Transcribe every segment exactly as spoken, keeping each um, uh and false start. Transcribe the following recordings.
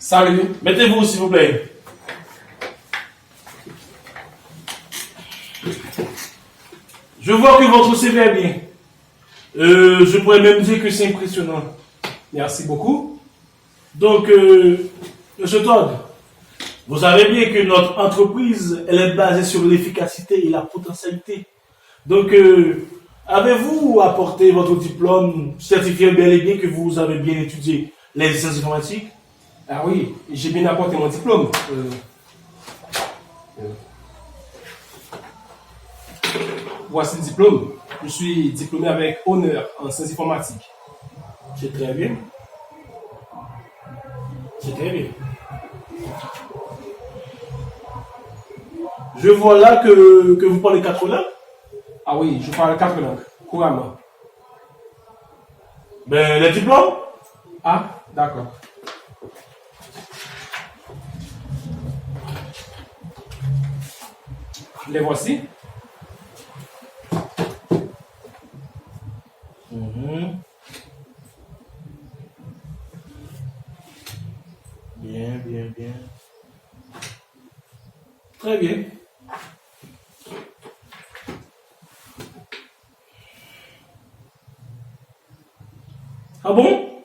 Salut. Mettez-vous, s'il vous plaît. Je vois que votre C V est bien. Euh, je pourrais même dire que c'est impressionnant. Merci beaucoup. Donc, euh, Monsieur Todd, vous savez bien que notre entreprise, elle est basée sur l'efficacité et la potentialité. Donc, euh, avez-vous apporté votre diplôme certifiant bel et bien que vous avez bien étudié les sciences informatiques? Ah oui, j'ai bien apporté mon diplôme. Euh, euh, voici le diplôme. Je suis diplômé avec honneur en sciences informatiques. C'est très bien. C'est très bien. Je vois là que, que vous parlez quatre langues. Ah oui, je parle quatre langues, couramment. Ben, les diplômes. Ah, d'accord. Les voici. Mhm. Bien, bien, bien. Très bien. Ah bon?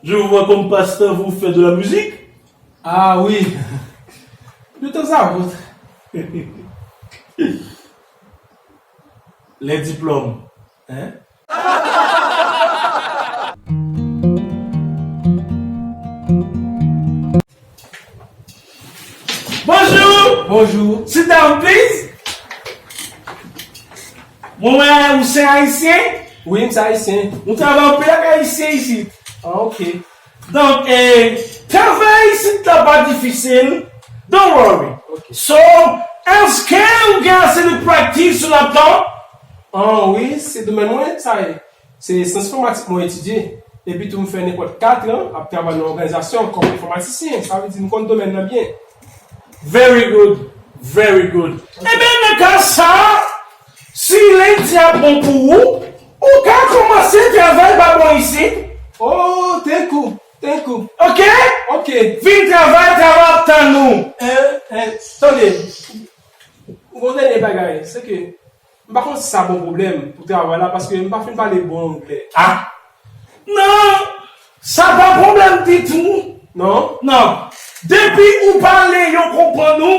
Je vois comme passe-temps vous faites de la musique. Ah oui, de temps à autre. Les diplômes, hein? Bonjour. Bonjour. Sit down, please. Mwen wè ou se ayisyen? Wi, m se ayisyen. Ou travay anpil ak ayisyen isit. Ah, ok. Donk, eh, travay isit la pa difisil. Don't worry. Ok. So, èske ou gen ase de practice sou laptop? Ah, wi, se domèn mwen, sa ye. Se syans enfòmatik mwen etidye. Epi tou m fè nenpòt kat an ap travay nan òganizasyon kòm enfòmatisyen. Sa vle di m konn domèn nan byen. Very good, very good. Ebyen, nan ka sa, si lendi a bon pou ou, ou ka kòmanse travay pa bò isit. Oh, thank you, thank you. Ok? Ok. Vin travay, travay ap tann ou. Eh, eh, tande. Yon dènye bagay, se ke M pa konn si sa bon pwoblèm pou travay la, paske m pa fin pale bon anglè. Ah! Non! Sa pa pwoblèm ditou. Non? Non. Depi ou pale, yo konprann ou,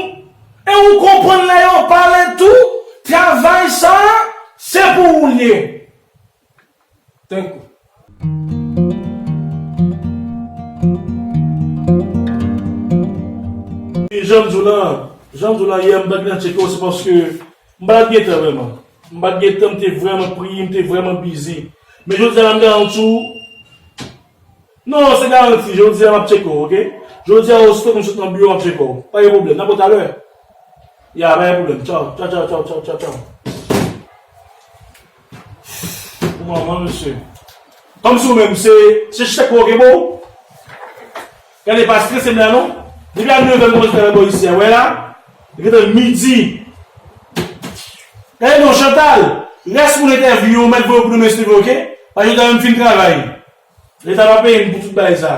e ou konprann lè yo pale tou, travay sa, se pou ou l ye. Thank you. E jan m di w la, jan m di w la yè, m pa t gen tan tcheke w, se paske m pa t gen tan vrèman. M pa t gen tan, m te vrèman pri, m te vrèman bizi. Men jodi a la, m garanti w, non, se garanti. Jodi a, m ap tcheke w, oke? Jodi a, osito ke m sot nan biwo, m ap tcheke w. Pa gen pwoblèm, nan talè. Ya, pa gen pwoblèm. Tchaw, tchaw, tchaw. Pou manman, mesye. Kòmsi ou menm, se, se chèk ou gen pou ou? Gade, pa strese m la, non. Depi a nèf è m kòmanse travay bò isi a, wè la? Li gentan midi. Gade non, Chantal, rès moun entèvyou yo, mèt voye pou demen, silvouplè, oke? Paske jodi a m fin travay. Leta pa peye m pou tout bagay sa.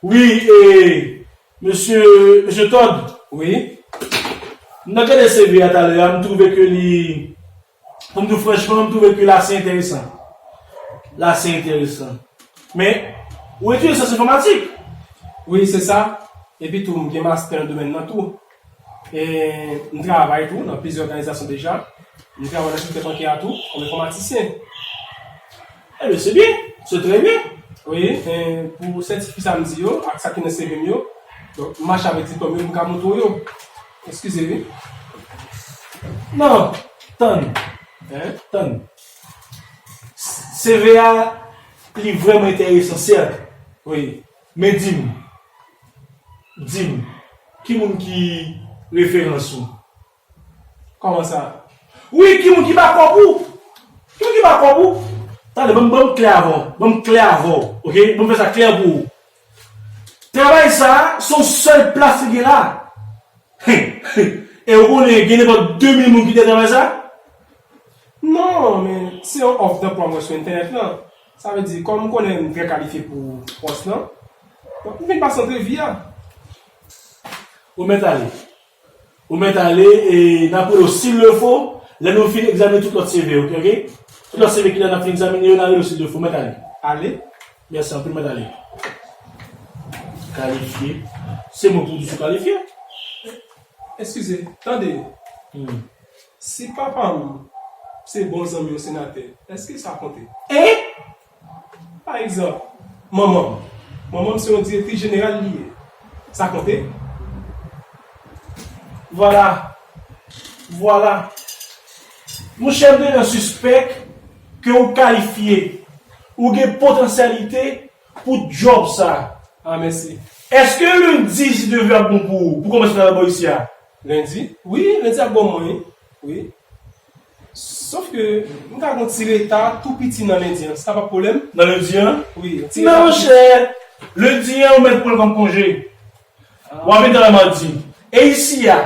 Wi, e, mesye, mesye Todd. Wi. M t ap gade C V a talè a, m twouve ke li, pou m di w franchman, m twouve ke l ase enteresan. L ase enteresan. Men, ou etidye syans enfòmatik? Wi, se sa. Epi tou, m gen mastè nan domèn nan tou. E m travay tou nan plizyè òganizasyon deja. M travay nan sektè bankè a tou, kòm enfòmatisyen. Ebyen, se byen. Se trè byen. Wi, e pou sètifika sa m di yo, ak sa ki nan C V m yo, donk, m mache avèk diplòm yo, m ka montre w yo. Eskize, wi. Non, tann. Hein? Tann. C V a, li vrèman enteresan, sèt. Wi. Men di m, di m, ki moun ki referans ou? Kòman sa? Wi, ki moun ki bakòp ou? Ki moun ki bakòp ou? Tande, ban m, ban m klè avè w. Ban m klè avè w, oke? Ban m fè sa klè pou ou. Travay sa, se yon sèl plas li gen la. E ou konnen, gen nenpòt de mil moun ki te travay sa? Non, men se yon òf danplwa m wè sou entènèt lan. Sa vle di, kòm m konnen m trè kalifye pou pòs lan, Bon, m vin pase antrevi a. Ou mèt ale. Ou mèt ale e n ap rele w s'il le faut lè nou fin egzamine tout lòt C V, ok, ok? Tout lòt C V ki la n ap fin egzamine yo, n a rele w s'il le faut. Mèt ale. Ale? Mèsi anpil, mèt ale. Kalifye. Se mwen pou di sou kalifye. Eskize, tande. Hmm. Si papa m se bon zanmi yon senatè, èske sa konte? E? Pa egzanp, manman m. Manman m se yon direktris jeneral li ye. Sa konte? Vwala. Vwala. Monchè, m te nan sispèk ke w kalifye. Ou gen potansyalite pou djòb sa. Ah, mèsi. Èske lendi, si Dye vle, ap bon pou ou, pou kòmanse travay bò isi a? Lendi? Wi, lendi ap bon mwen, wi. Wi. Sof ke m ka gen yon ti reta tou piti nan lendi an. Sa pa pwoblèm? Nan lendi an? Wi, yon ti reta. Non, monchè, lendi an, ou mèt pran l kòm konje. Ah. W ap vin travay madi. E isi a,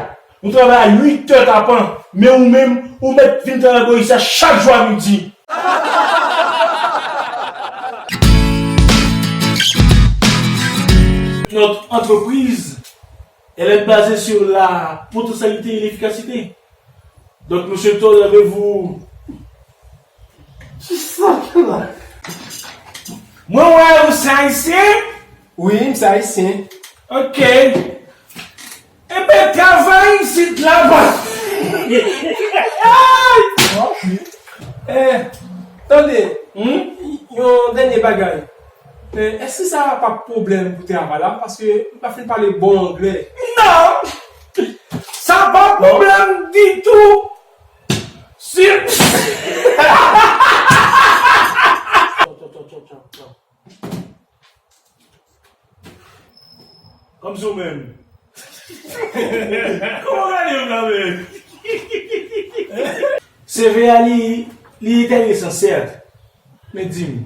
nou travay a uit è tapan, men ou menm, ou mèt vin travay bò isi a chak jou a midi. Notre entreprise, elle est basée sur la potentialité et l'efficacité. Donc, monsieur Todd, avez-vous... Kisa ki la? Mwen wè ou se Ayisyen? Wi, m se Ayisyen. Ok. Ebyen, travay isit la, baz. Eh, tande, hmm? Yon dènye bagay. Eh, èske sa pa pwoblèm pou travay la? Paske m pa fin pale bon anglè. Non! Sa pa pwoblèm ditou. Si... Kòmsi w menm. Kòman w gade m la menm? C V a li, li enteresan, sèt. Men di m.